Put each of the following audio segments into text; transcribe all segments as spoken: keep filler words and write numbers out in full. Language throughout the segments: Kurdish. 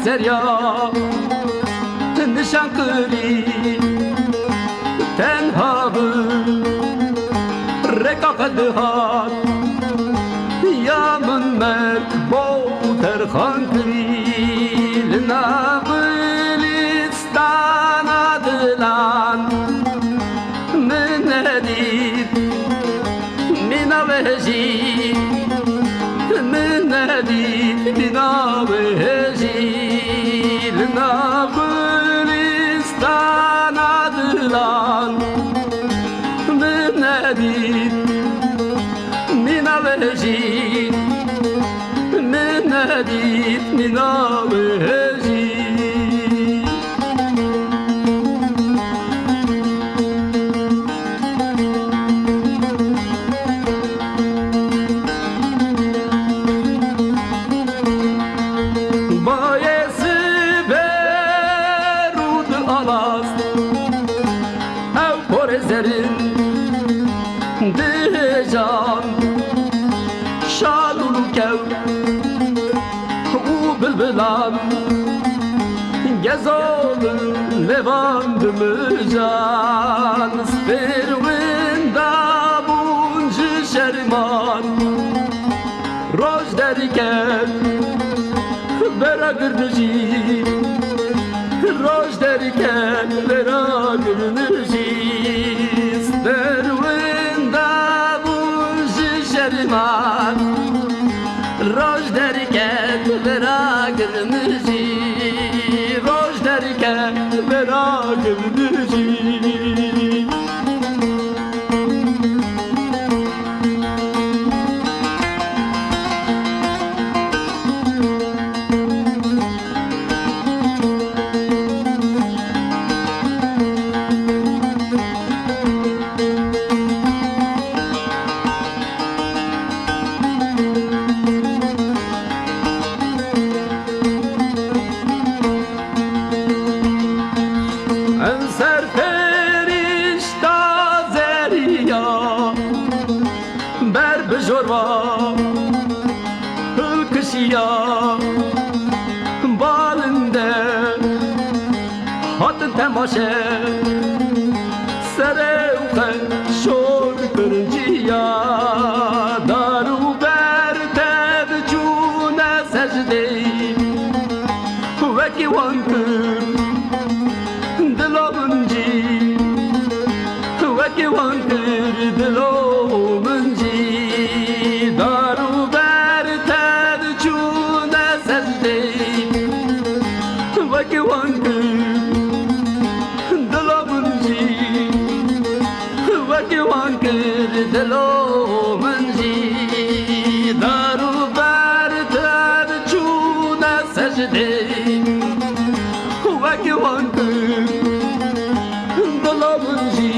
Derya nişan kirî tenha bi rêka xwe dihat. Ya min merg bo terxan kirî li nav gulîstana dilan. Min nedît mîna wê hejî, min nedît mîna wê hejî. Li nav gulîstana dilan min nedît mîna wê hejî, min nedît mîna wê hejî. Bayê siber û di alast ew porê zerin dihejan. Şalûl û kew û bilbilan, gezal lêvan dimijan. Spêr winda bûn ji şerman, roj derket bera girnijî, roj derket bera girnijî. Spêr winda bûn ji şerman, roj derket bera girnijî, roj derket bera girnijî. Em ser perişta zeriya ber bi jorva hilkişiya balinde hatin temaşe. Serê û xwe şor kirinciya, dar û ber tev çûne secdeyî. Wekî wan kir dila min jî, wekî wan kir dilo min jî. Dar û ber tev çûne secdeyî, wekî wan kir dilo min jî, wekî wan kir dilo min jî. Dar û ber tev çûne secdeyî, wekî wan kir dilo min jî,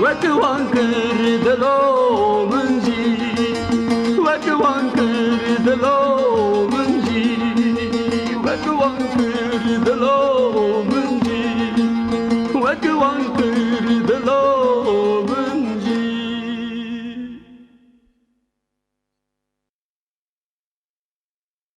wekî wan kir dilo min jî, wekî wan kir dilo min jî, wekî wan kir dilo min jî, wekî wan kir dilo min